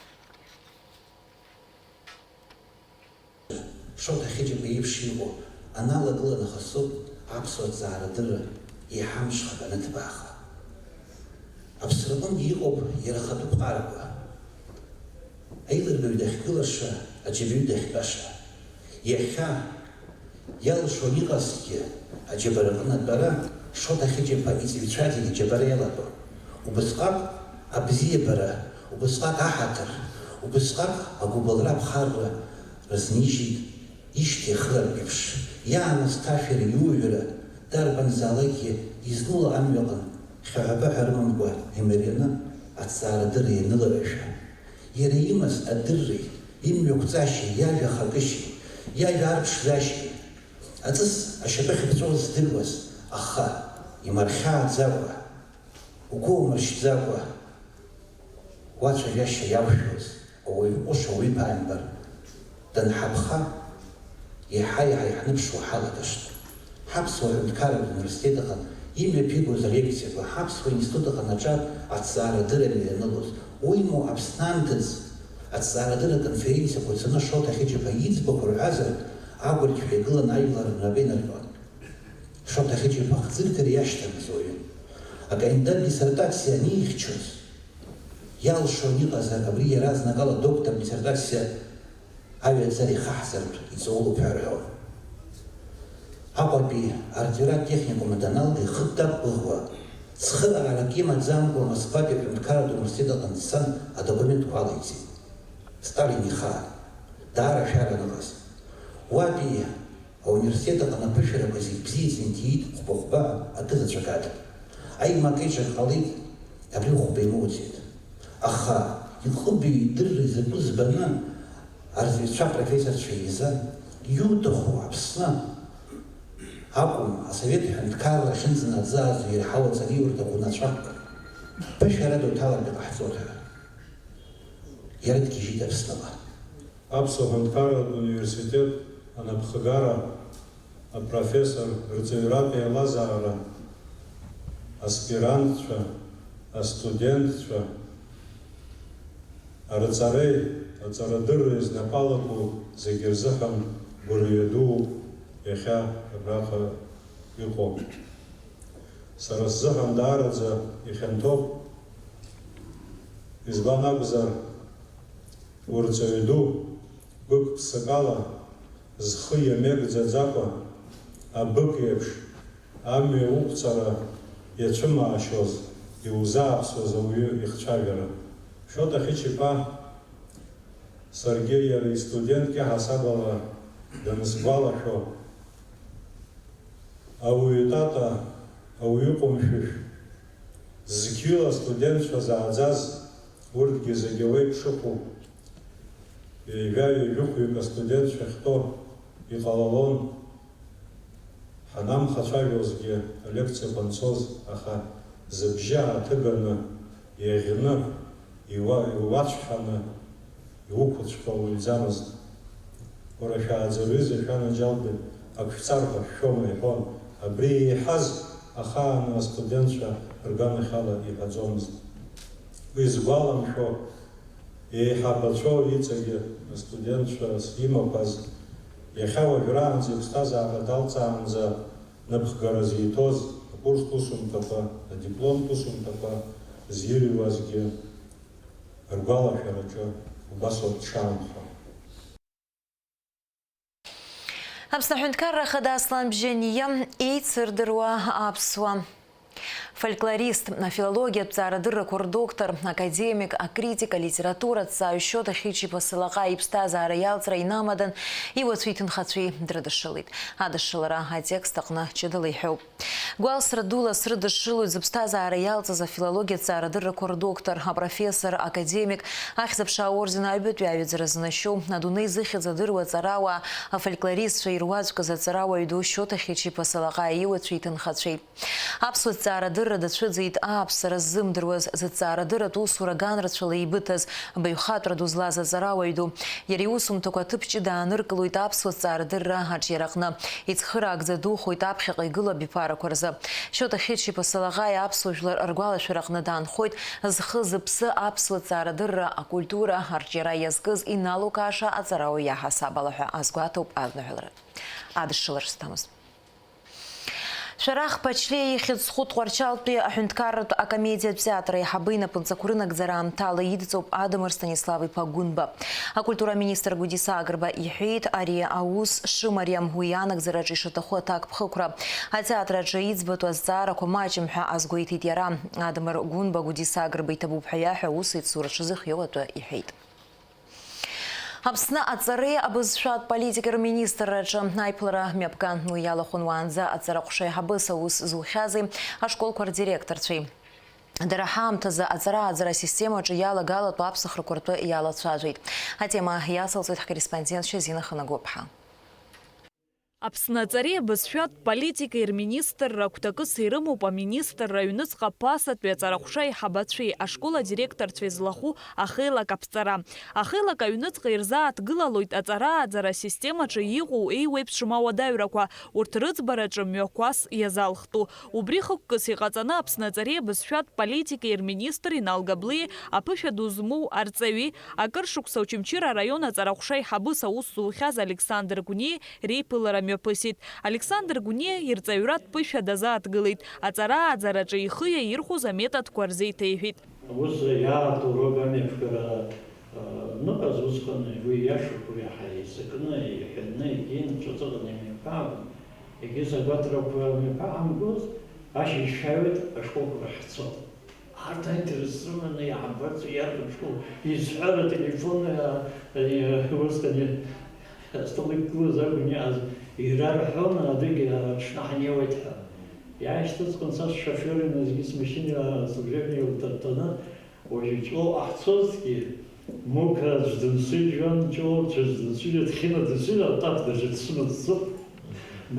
Шоҭа Хьычиԥа иеиԥш иҟоу аналагыланахыс ауп аԥсуа ҭҵаарадырра еиҳа амҽхак аныҭбааха. Аԥсраҟынгьы иҟоуп иара ахатәы ԥҟарақәа. Аилыргаҩ дахьгылаша, аџьабаҩ дахьтәаша. Иахьа, иалшон иҟазҭгьы, аџьабараҟны атәара, Шоҭа Хьычиԥа иҵаҩцәа зегьы аџьабара иалатәон. Убысҟак абзиабара, убысҟак аҳаҭыр, убысҟак агәыбылра аԥхарра рызнижьит, ишьҭеи хырак еиԥш, иаамысҭашәара, иуаҩра, дарбанзаалакгьы изнула амҩаҟны хьаҳәа-баҳәа рымамкәа имарианы аҭҵаарадырра ианыларашәа. Иара имаз адырреи, имҩақәҵашьеи, иажәа ахакышьеи, иажәа арԥшӡашьеи, аҵыс ашьапы ахьыԥҵәо здыруаз, аха имырхьааӡакәа, угәы умыршьӡакәа, уацәажәашьа иақәшәоз ауаҩы ҟәыш, ауаҩы ԥаимбар данҳаԥха, еиҳа-еиҳа иаҳныԥшуа ҳалагашт. Ҳаԥсуа ҳәынҭқарратә университет аҟны имҩаԥигоз алекциақәа, ҳаԥсуа институт аҟны аҿар аҭҵаарадырра ианылоз, уимоу Аԥсны анҭыҵ аҭҵаарадырра аконференциақәа цаны Шоҭа Хьычиԥа иӡбахә рҳәазар, агәырқьҳәа игылан ажәлар рнапы инаркуан. Шоҭа Хьычиԥа ахӡыргара иашьҭамыз уаҩын. Акандидат диссертациа анихьчоз, иалшон иҟазар, абри иаразнакала доктор диссертациа аҩаӡара ихаҳҵартә иҵоулоуп ҳәа рҳәон. Аҟәатәи артиллериатә техникум даналга, ихы дақәгәыӷуа, цхыраарак имаӡамкәа Москватәи аҳәынҭқарратә университет аҟны дцан адокументқәа алеиҵеит. Сталин ихаан, даара ашәара аныҟаз. Уатәи ауниверситет аҟны аԥышәарақәа зегь бзиаӡаны иҭиит, хәба-хәба акы заҵәык ада. Аимак-еиҿак ҟалеит, абри хәба имоуӡеит. Аха иҟыбаҩ идырра изакәу збаны, арҵаҩцәа, апрофессорцәа еизан, иуҭаху Аԥсны акәым, асовет ҳәынҭқарра ахьынӡанаӡааӡо ирҳауа аҵариурҭақәа унацәак ԥышәарада уҭалартә иҟаҳҵоит ҳәа. Иарыдгьежьит Аԥсныҟа. Аԥсуа Ҳәынҭқарратә Университет анапхгара апрофессор рҵаҩратә еилазаара аспирантцәа, астудентцәа, арҵареи аҵарадырреи знапы алаку зегьы рзыҳәан гәырҩа дууп иахьа абраҟа иҟоу. Сара сзыҳәан даараӡа ихьанҭоуп, избан акәзар, урҵаҩ ду, гәык-ԥсыкала, зхы иамеигӡаӡакәа, абык еиԥш, амҩа уқәҵара иацәымаашьоз, иузааԥсоз ауаҩы ихцәажәара. Шоҭа Хьычиԥа, саргьы иара истудентк иаҳасабала данысгәалашәо, ауаҩы тата, ауаҩы ҟәымшәышә, зқьҩыла астудентцәа зааӡаз, урҭгьы зегьы уеиԥшыху, ҩажәа-ҩажәихәҩык астудентцәа ахьтәоу иҟалалон, ҳанамхацәажәозгьы алекциақәа анцоз, аха зыбжьы ааҭыганы, иаӷьны, иуа-, иуацәҳаны, иуқәыцәҟьо уаҩӡамызт. Уара шәааӡырҩыза шәанаџьалбеит, ак шәҵар ҳәа шәшәома, иҳәон. Абри еиҳаз ахааны астудентцәа рганахьала иҳәаӡомызт. Уи згәаламшәо, еиҳабацәоу иҵегьы астудентцәас имақәаз, иахьа уажәраанӡа иԥсҭазаара далҵаанӡа напхгара зиҭоз, акурстә усумҭақәа, адипломтә усумҭақәа зирыҩуазгьы ргәалашәараҿы убас ауп дшаанхо. Аԥсны Аҳәынҭқарра Ахада Аслан Бжьаниа еицырдыруа аԥсуа фольклорист, афилологиатә ҵаарадыррақәа рдоктор, академик, акритик, алитература аҭҵааҩ Шьоҭа Хьычиԥа Салаҟа иԥсҭазаара иалҵра инамадан, иуацәеи иҭынхацәеи дрыдышшылеит. Адышшылара атекст аҟны ҷыдала иҳәоуп. Гәалсра дула срыдышшылоит зыԥсҭазаара иалҵыз афилологиатә ҵаарадыррақәа рдоктор, апрофессор, академик, Ахьӡ-аԥша аорден аҩбатәи аҩаӡара знашьоу, адунеи зыхьӡ адыруа аҵарауаа, афольклористцәа ируаӡәкыз аҵарауаҩ ду Шьоҭа Хьычиԥа Салаҟа иуацәеи иҭынхацәеи. Аԥсуа ҭҵаарадырра дацәыӡит ааԥсара ззымдыруаз, зыҭҵаарадырратә усура ганрацәала еибыҭаз, баҩхатәра ду злаз аҵарауаҩ ду. Иара иусумҭақәа аҭыԥ ҷыда ааныркылоит аԥсуа ҭҵаарадырра аҿиараҟны. Ицхыраагӡа духоит аԥхьаҟа игылоу абиԥарақәа рзы. Шьоҭа Хьычиԥа Салаҟаиа аԥсуа жәлар ргәалашәараҟны даанхоит, зхы-зыԥсы аԥсуа ҭҵаарадырра, акультура, арҿиара иазкыз иналукааша аҵарауаҩ иаҳасабала ҳәа азгәаҭоуп адныҳәалара. Адышшылара сҭамыз. Шәарах Ԥачлиа ихьӡ зху Тҟәарчалтәи аҳәынҭқарратә акомедиатә театр аиҳабы инапынҵақәа рынагӡара аамҭала идҵоуп Адамыр Станислав-иԥа Гәынба. Акультура аминистр Гәдиса Агрба иҳәеит, ари аус шымариам, уи анагӡараҿы ишаҭаху аҭакԥхықәра. Атеатр аҿы иӡбатәу азҵаарақәа маҷым ҳәа азгәеиҭеит иара. Адамыр Гәынба Гәдиса Агрба иҭабуп ҳәа иаҳәа аус еицура дшазыхиоу атәы иҳәеит. Аԥсны аҵареи абызшәатә политикеи рминистрраҿы аиԥылара мҩаԥган. Уи иалахәын уаанӡа аҵара ҟәша аиҳабыс аус зухьази ашколқәа рдиректорцәеи. Дара ҳаамҭазы аҵара-ааӡара асистемаҿы иалагалатәу аԥсахрақәа ртәы иалацәажәеит. Атема иацылҵоит ҳкорреспондент Шьазина Ханагәыԥҳа. Аԥсны аҵареи абызшәатә политикеи рминистрра агәҭакыс ирымоуп аминистрра аҩныҵҟа ԥасатәи аҵарахәша аиҳабацәеи ашкол адиректорцәеи злахәу ахеилак аԥҵара. Ахеилак аҩныҵҟа ирзааҭгылалоит аҵара-ааӡара асистемаҿы иҟоу еиуеиԥшым ауадаҩрақәа, урҭ рыӡбараҿы мҩақәас иазалхтәу. Убри хықәкыс иҟаҵаны Аԥсны аҵареи абызшәатә политикеи рминистр Инал Габлиа аԥышәа ду змоу арҵаҩи, акыр шықәса Очамчыра араион аҵарахәша аиҳабыс аус зухьаз Александр Гәниеи реиԥылара мҩаԥысит. Александр Гәниа ирҵаҩратә ԥышәа дазааҭгылеит, аҵара-ааӡараҿы ихы иаирхәоз аметодқәа рзеиҭеиҳәеит. Аус иаарту рогами аԥхьара, а, ныҟаз усҟан уи иашоуп, уи иаҳа еизакны, иҳәаны, егьин, ҿаҵаҟаны имҩаԥаагон. Егьыс агәаҭарақәа мҩаԥаҳамгоз, ашьыжь шәаҩуеит, ашколқәа рахь ҳцон. Арҭ аинтерес рыманы иаҳбарц иарбан школ, изҳәар ателефон, а, а, усҟан астол иқәгылаз акәын иааз, ирарҳәон, адәыгь аҽны ҳнеиуеит ҳәа. Иаашьҭысхын са сшофер иназгьы смашьына служебник лҭаҭәаны, уажәы Ҷлоуҟа ҳцозҭгьы, Мықә аӡә дынсыжьуан, Ҷлоуцәа аӡә дынсыжьуан, Хьына дынсыжьуан, атап даҿы дсымазҵоуп.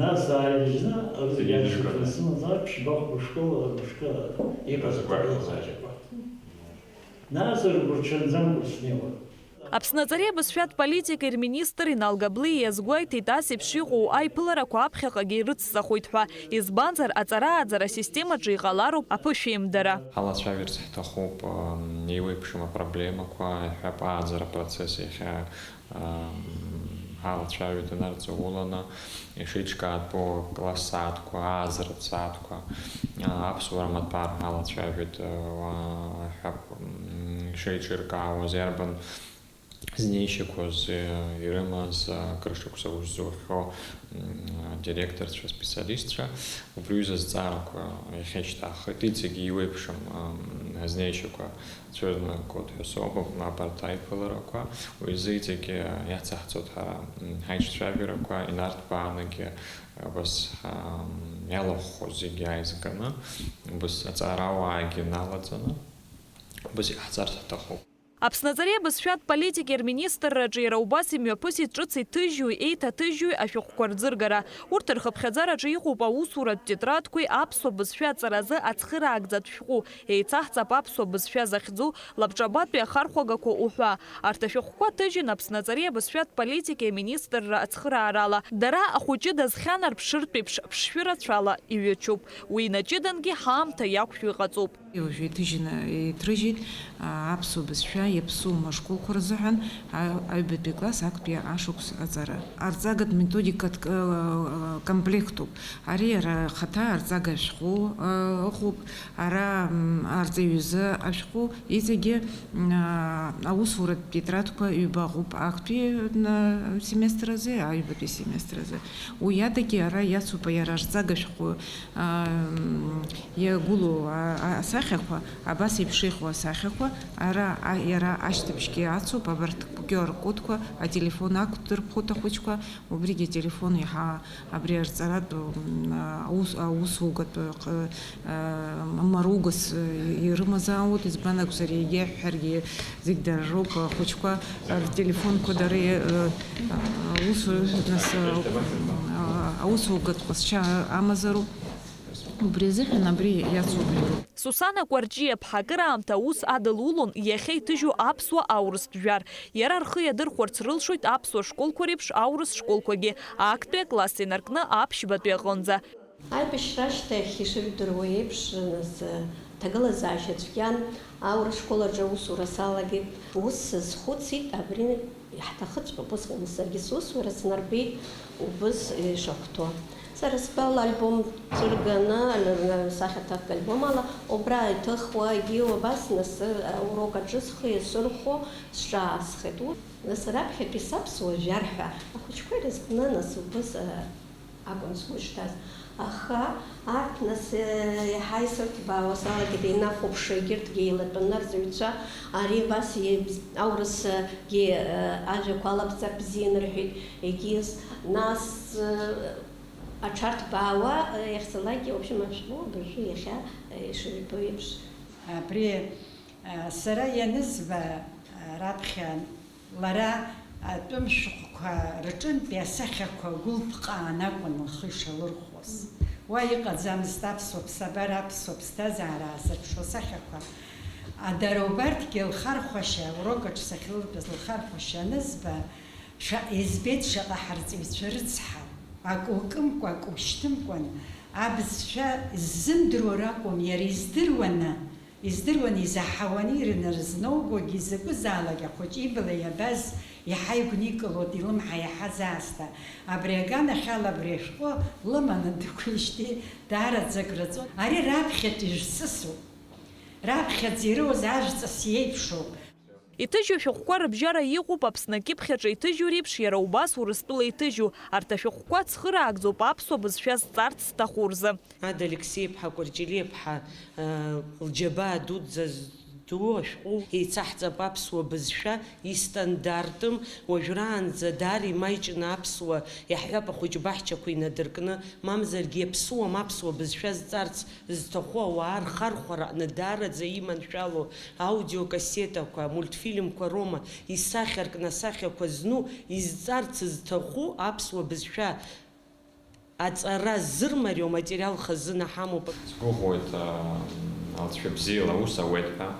Нас ааигьежьны, рызегь ашьҭахь дынсымазар, ԥшьба-хәба школ, мышкы иҟаз аҭагылазаашьақәа. Нас ргәырҽанӡамкәа снеиуан. Аԥсны аҵареи абызшәатә политикеи рминистр Инал Габлиа иазгәеиҭеит, ас еиԥш иҟоу аиԥыларақәа аԥхьаҟагьы ирыцҵахоит ҳәа, избанзар, аҵара-ааӡара асистемаҿы иҟалароуп аԥышәеимдара. Ҳалацәажәарц ҳҭахуп, ам, еиуеиԥшым апроблемақәа, иҳәап, ааӡара апроцесс иахьа, ам, ҳалацәажәоит инарҵауланы, ишеиҿкаатәу акласс сааҭқәа, ааӡаратә сааҭқәа, а, аԥсуара маҭәар ҳалацәажәоит, а, иҳәап, м, ишеиҿыркаауаз, иарбан знеишьақәаз, э, ирымаз, э, акыр шықәса ус зухьоу, м, адиректорцәа, аспециалистцәа, убри аҩыза азҵаарақәа иахьа ишьҭаҳхит, иҵегь еиуеиԥшым, м, азнеишьақәа цәырнагоит ҳәа соуп, абарҭ аиԥыларақәа. Уи азы иҵегь, э, иацаҳҵоит ҳара, м, ҳаиҿцәажәарақәа, инарҭбаанагьы, э, убас, м, иалахәхо зегьы ааизганы, убас аҵарауаагьы налаҵаны, убас иҟаҳҵарц ҳҭахуп. Аԥсны аҵареи абызшәатә политикеи рминистрраҿы иара убас имҩаԥысит ҿыц иҭыжьуи еиҭаҭыжьуи ашәҟәқәа рӡыргара. Урҭ рхыԥхьаӡараҿы иҟоуп аусуратә тетрадқәеи аԥсуа бызшәа аҵаразы ацхыраагӡатә шәҟәы, еицаҳҵап аԥсуа бызшәа захьӡу, лабҿабатәи ахархәагақәа уҳәа. Арҭ ашәҟәқәа ҭыжьын Аԥсны аҵареи абызшәатә политикеи аминистрра ацхыраарала. Дара ахәыҷы дазхьанарԥшыртә еиԥш ԥшшәы рацәала иҩычуп. Уи инаҷыдангьы ҳаамҭа иақәшәо иҟаҵоуп. Уажәы иҭыжьны иҭрыжьит, а, аԥсуа бызшәа иаԥсуам ашколқәа рзыҳәан, а, аҩбатәи класс актәи ашықәс аҵара. Арҵагатә методикатә, а, комплектуп. Ари иара ахаҭа арҵага ашәҟәы, а, ыҟоуп. Ара, м, арҵаҩы изы ашәҟәы, иҵегьы, м, а, аусуратә тетрадқәа ҩба ыҟоуп, актәи, м, семестр азы, аҩбатәи семестр азы. Уи адагьы ара иацуп иара арҵага ашәҟәы, ам, иагәылоу, а, а, асахьақәа, абас еиԥш иҟоу асахьақәа, ара, а, иара ашьҭыбжьгьы ацуп, абарҭ Q R кодқәа, ателефон ақәдырԥхоит ахәыҷқәа, убригьы ателефон иаҳа абри арҵаратә, м, аус, аусугатә, ҟ-, а, маругас, э, ирымазаауеит, избан акәзар, егьа ҳәаргьы зегь дара роуп, ахәыҷқәа ртелефонқәа дара, э, аус, нас, э, аусугатә ҟазшьа амазароуп. Убри азыҳәан абри иацуп. Сусана Кәарҷиаԥҳа акыраамҭа аус адылулон иахьа иҭыжьу аԥсуа аурыстә жәар. Иара рхы иадырхәарц рылшоит аԥсуа школқәа реиԥш аурыс школқәагьы, актәи акласс инаркны аԥшьбатәи аҟынӡа. Аибашьра ашьҭахь, ишыжәдыруа еиԥш, нас, ҭагылазаашьа цәгьан, аурыс школ аҿы аусура салагеит. Ус сазхәыцит, абри иаҳҭахыҵәҟьоуп, усҟан саргьы сусура снарбеит убыс ишахәҭоу. Сара сбала альбом цәырганы, сахьаҭак альбом ала, убра иҭыхуа, егьи убас нас аурок аҿы схы иасырхәо сҿаасхеит. Ус, нас раԥхьатәи саԥсуа жәар ҳәа ахәыҷқәа ирызкны, нас убыс, акәын сгәы шҭаз. Аха арҭ нас, э, иаҳа исырҭбаауа салагеит, инахәаԥшуа егьырҭгьы еилатәаны рҵаҩцәа, ари абас иеибз-, аурысгьы, э, ажәақәа алаԥҵа бзианы рҳәеит, егьыс, нас, э, аҽарҭбаауа, э, иахьцалакгьы, в общем, ашәҟәы абыржәы иахьа, э, ишыжәбо еиԥш. Абри, э, сара ианызба, э, раԥхьа Лара атәым шәҟәқәа рҿынтәи асахьақәа гәылԥҟаан акәын лхы ишалырхәоз. Уа иҟаӡамызт аԥсуа ԥсабара, аԥсуа ԥсҭазаара аазырԥшуа сахьақәа. А, дара убарҭгьы лхархәашьа, урок аҿы сахьылбаз лхархәашьа анызба, шаҟа избеит, шаҟа ҳарҵаҩцәа рыцҳау, акы укымкәа, акы ушьҭымкәан, абызшәа ззымдыруа ракәым, иара издыруаны, Издыруан, изаҳауан, ирнарызнаугогьы, изакәызаалак ахәыҷы ибла иабаз иаҳа игәникылон, илымҳа иаҳаз аасҭа. Абри аганахьала абри ашәҟәы лыманы дықәижьҭеи даараӡа агәра ҵон. Ари раԥхьатәи жәҵысуп. Раԥхьаӡа ироуз ажәҵыс иеиԥшуп. Иҭыжьу шәҟәқәа рыбжьара иҟоуп Аԥсны акьыԥхь аҿы иҭыжьу реиԥш, иара убас Урыстәыла иҭыжьу. Арҭ ашәҟәқәа цхыраагӡоуп аԥсуа бызшәа зҵарц зҭаху рзы. Ада Алексеи-иԥҳа Кәарҷелиаԥҳа, э, лџьабаа дуӡӡа зду ашәҟәы еицаҳҵап аԥсуа бызшәа истандартым, уажәраанӡа даара имаҷны аԥсуа, иаҳҳәап, ахәыҷ баҳчақәа инадыркны, мамзаргьы иаԥсуам аԥсуа бызшәа зҵарц зҭаху ауаа рхархәара аҟны даараӡа иманшәалоу аудиокассетақәа, мультфильмқәа роума, исахьаркны асахьақәа зну, изҵарц зҭаху аԥсуа бызшәа аҵара ззырмариоу аматериал хазына ҳамоуп. Сгәыӷуеит, а, алҵшәа бзиала аус ауеит ҳәа,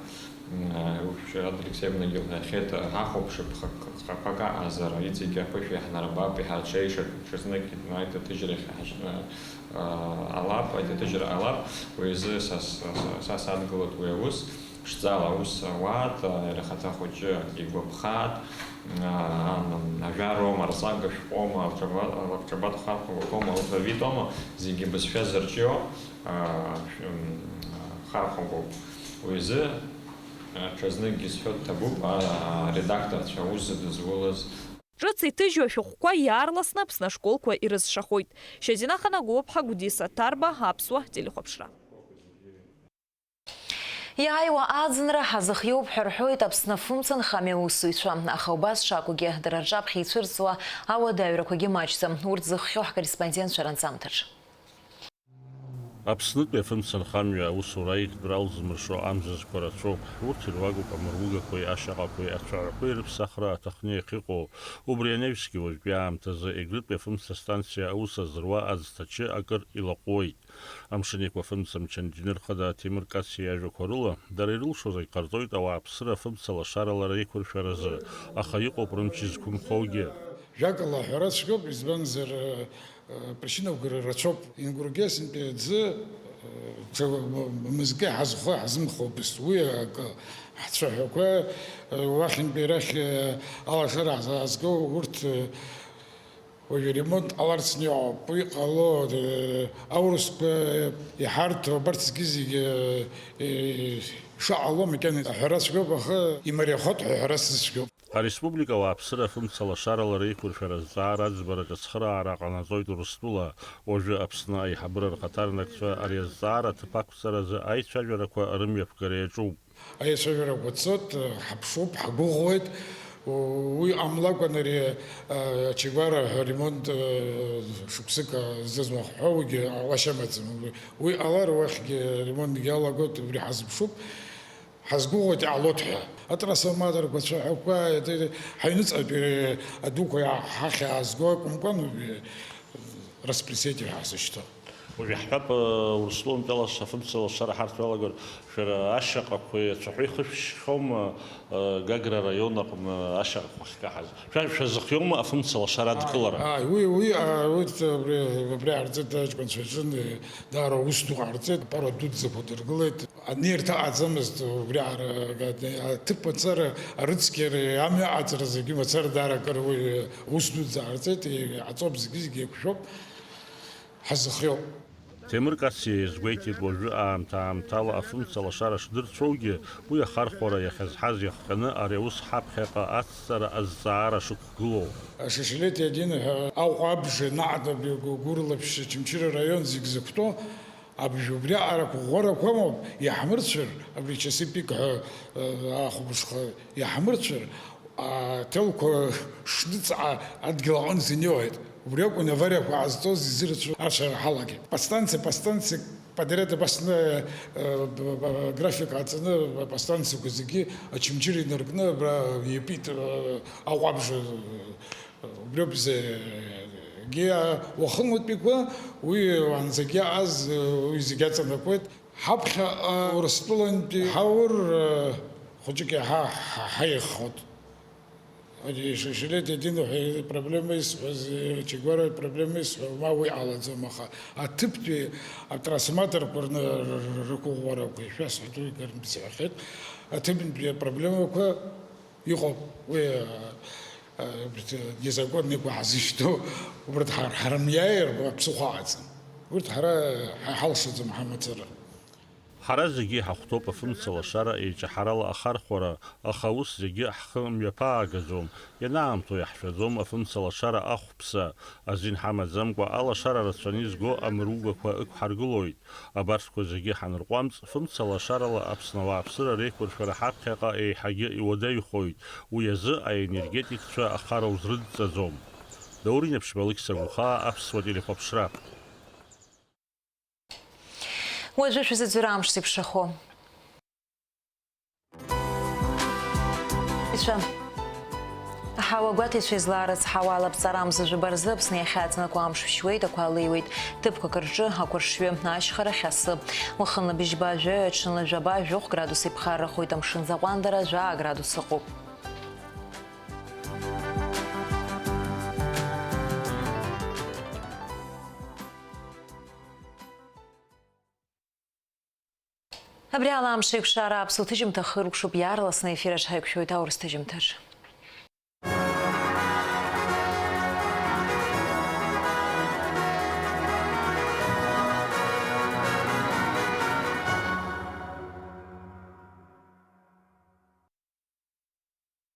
Ушәшьырада Алексеевнагьы лҳәахьеит, ҳахәаԥшып, ха-, ха-, хаҟак аҟазар, иҵегьы аԥышәа иаҳнарбап, иҳарҽеишап, ҽазнык еиҭа аҭыжьрахь ҳач-, алап, аҭыжьра алап, уи азы са, са, са, са садгылоит уи аус, ԥшӡала аус ауааит, иара ахаҭа хәыҷы игәаԥхааит, ажәароума, арҵага шәҟәоума, алҿаба-, алабҿабатә хархәагақәоума, алфавитоума, зегьы бызшәа зырҿио, а, шә-, м, хархәагоуп. Уи азы, а, ҽазныкгьы сҳәо дҭабуп, а, аредакторцәа аус зыдызулаз. Ҿыц иҭыжьу ашәҟәқәа иаарласны Аԥсны ашколқәа ирызшахоит. Шьазина Ханагәыԥҳа, Гәдиса Ҭарба, Аԥсуа телехәаԥшра. Иааиуа аӡынра ҳазыхиоуп ҳәа рҳәоит Аԥсны афымцамц ахамҩа аусзуҩцәа, аха убас шакәугьы, дара рҿаԥхьа ицәырҵуа ауадаҩрақәагьы маҷӡам. Урҭ зыхҟьо ҳкорреспондентцәа ранҵамҭаҿ. Аԥснытәи афымцамц ахамҩа аусура аиӷьтәра алзмыршо амзызқәа рацәоуп. Урҭ ируакуп амыругақәеи ашьаҟақәеи ацәаҳәақәеи рыԥсахра аҭахны иахьыҟоу. Убри анаҩсгьы уажәтәи аамҭазы Егрытәи афымцамц астанциа аус азыруа аӡҭачы акыр илаҟәуеит. Амшын Еиқәа афымцамч анџьныр хада Ҭемыр Кациа иажәақәа рыла, дара ирылшо зегь ҟарҵоит ауааԥсыра афымцамц алашарала реиқәыршәаразы, аха иҟоуп рымч зқәымхогьы. Жәакала аҳәара цәгьоуп, избанзар, э, э, причинақәа рацәоуп. Ингургьы сынтәа аӡы, э, ҽа мызкы ҳазхо ҳазымхо убыс, уи акы, ҳцәаҳәақәа, э, уахьынтәи рахь, э, алашара ҳазго урҭ, э, Уажәы ремонт ҟаларц иҟоуп, уи ҟало, э, аурысқәа иҳарҭо, абарҭ зегьы-зегьы, э, э, шыҟало макьана аҳәара цәгьоуп, аха имариахоит ҳәа аҳәара сзыцәгьоуп. Ареспублика ауааԥсыра афымцамц алашарала реиқәыршәара азҵаара аӡбараҿы ацхыраара ҟанаҵоит Урыстәыла. Уажәы Аԥсны аиҳабыра рхаҭарнакцәа ари азҵаара аҭыԥ ақәҵаразы аицәажәарақәа рымҩаԥгара иаҿуп. Аицәажәарақәа цоит, ҳаԥшуп, ҳгәыӷуеит. Уи ҟамлакәан ари, ачегәара ҳәа ремонт, шықәсык зыӡуа ҳҳәоугьы ҟалашьа амаӡам. Уи ҟалар, уахьгьы ремонтгьы алагоит, убри ҳазыԥшуп. Ҳазгәыӷуеит, иҟалоит ҳәа. Атрансформаторқәа, ацәаҳәақәа, ҳаҩныҵҟатәи адуқәа ҳахь аазго акәымкәан, распределитель ҳазышьҭоу. Уажә иаҳҳәап, Урыстәылантәи алашара, афымцамц алашара ҳарҭо иалагар, шәара ашьаҟақәеи ацәаҳәеи хышәшьхьоума, Гагра араион аҟны ашьаҟақәа ахькаҳаз? Шәа, шәазыхиоума афымцамц алашара адкылара? Ааи, уи, уи, а, уи, т-, абри, абри аарҵеит аҷкәынцәа рзын, даара аус ду ҟарҵеит, апара дуӡӡақәа дыргылеит. Анеирҭа аӡамызт убри аара, аҭыԥ мацара, арыцқьара, амҩа аҵара зегьы мацара даара акыр уи ус дуӡӡа ҟарҵеит, иҟаҵоуп зегьы-зегьы еиқәшәоуп. Ҳазыхиоуп. Ҭемыр Кациа иазгәеиҭеит, уажәы аамҭа-аамҭала афымцамц алашара шдырцәоугьы, уи ахархәара иахьазҳаз иахҟьаны ари аус ҳаԥхьаҟа ацҵара азҵаара шықәгылоу. Шишилетие один ҳәа Аҟәа абжа, наҟ абри Гәырлаԥшь, Очамчыра араион зегь зықәтәоу абжа убриаҟара ақәыӷәӷәарақәа амоуп, иаҳмырцәар, абри Часы пик ҳәа, э, ахәылбыҽха иаҳмырцәар, аҭелқәа шныҵҟа адгьыл аҟынӡа инеиуеит. Убри акәын авариақәа ҟазҵоз изырацәоу ацәара ҳалагеит. Подстанциа, подстанциа подряд абасны, э, б-, б-, график ҟаҵаны, аподстанциақәа зегьы Очамчыра инаркны абра иатәит, э, Аҟәа абжа, э, убриоуп зегьы уахынлатәиқәа, уи уаанӡагьы иааз, э, уи зегьы аҵанакуеит. Ҳаԥхьаҟа Урыстәылантәи ҳаур, э, хәыҷык иаҳа ҳа-, ҳаиххот. Ари Шишилетие один ҳәа ипроблема исҳәаз, э, Чегвара ипроблема исҳәо, ма уи ҟалаӡом, аха аҭыԥтәи атрансформаторқәа рны р-, р-, рықәыӷәӷәарақәа ишәасҳәатәу игарантиахеит. Аҭыԥтәи апроблемақәа Иҟоуп, уи, а, а, убарҭ незаконникәа ҳазышьҭоу, убарҭ ҳар-, ҳара миааир, ԥсыхәа аҟаӡам. Урҭ ҳара ҳа-, ҳалшаӡом ҳамацара. Ҳара зегьы иҳахәҭоуп афымцамц алашара еиҿаҳарала ахархәара, аха ус зегьы ҳхы мҩаԥаагаӡом, ианаамҭоу иаҳшәаӡом афымцамц алашара ахәԥса, азин ҳамаӡамкәа алашара рацәаны изго амыругақәа ықәҳаргылоит. Абарҭқәа зегьы ҳанырҟәамҵ, фымца лашарала Аԥсны ауааԥсыра реиқәыршәара ҳаԥхьаҟа еиҳагьы иуадаҩхоит, уи азы аенергетикцәа ахара узрыдҵаӡом. Даур Инаԥшьба, Алықьса Гәхаа, Аԥсуа телехәаԥшра. Уажәы шәзыӡырҩ амш зеиԥшрахо. Ицәа. Ҳауа гәаҭеицәа излаарыцҳауа алаԥҵара амза жәаба рзы Аԥсны иахьаҵанакуа амш шәшьуеит, ақәа леиуеит. Ҭыԥқәак рҿы ақәыршҩы, ашьхара хьасы. Уахынла быжьба жәаҩа, аҽынла жәаба жәохә градус иԥхаррахоит, амшын аӡы аҟәандара жәаа градус ыҟоуп. Абри ала амш еиқәшара аԥсуа ҭыжьымҭа хыркәшоуп, иаарласны аефир аҿы ҳаиқәшәоит аурыс ҭыжьымҭаҿ.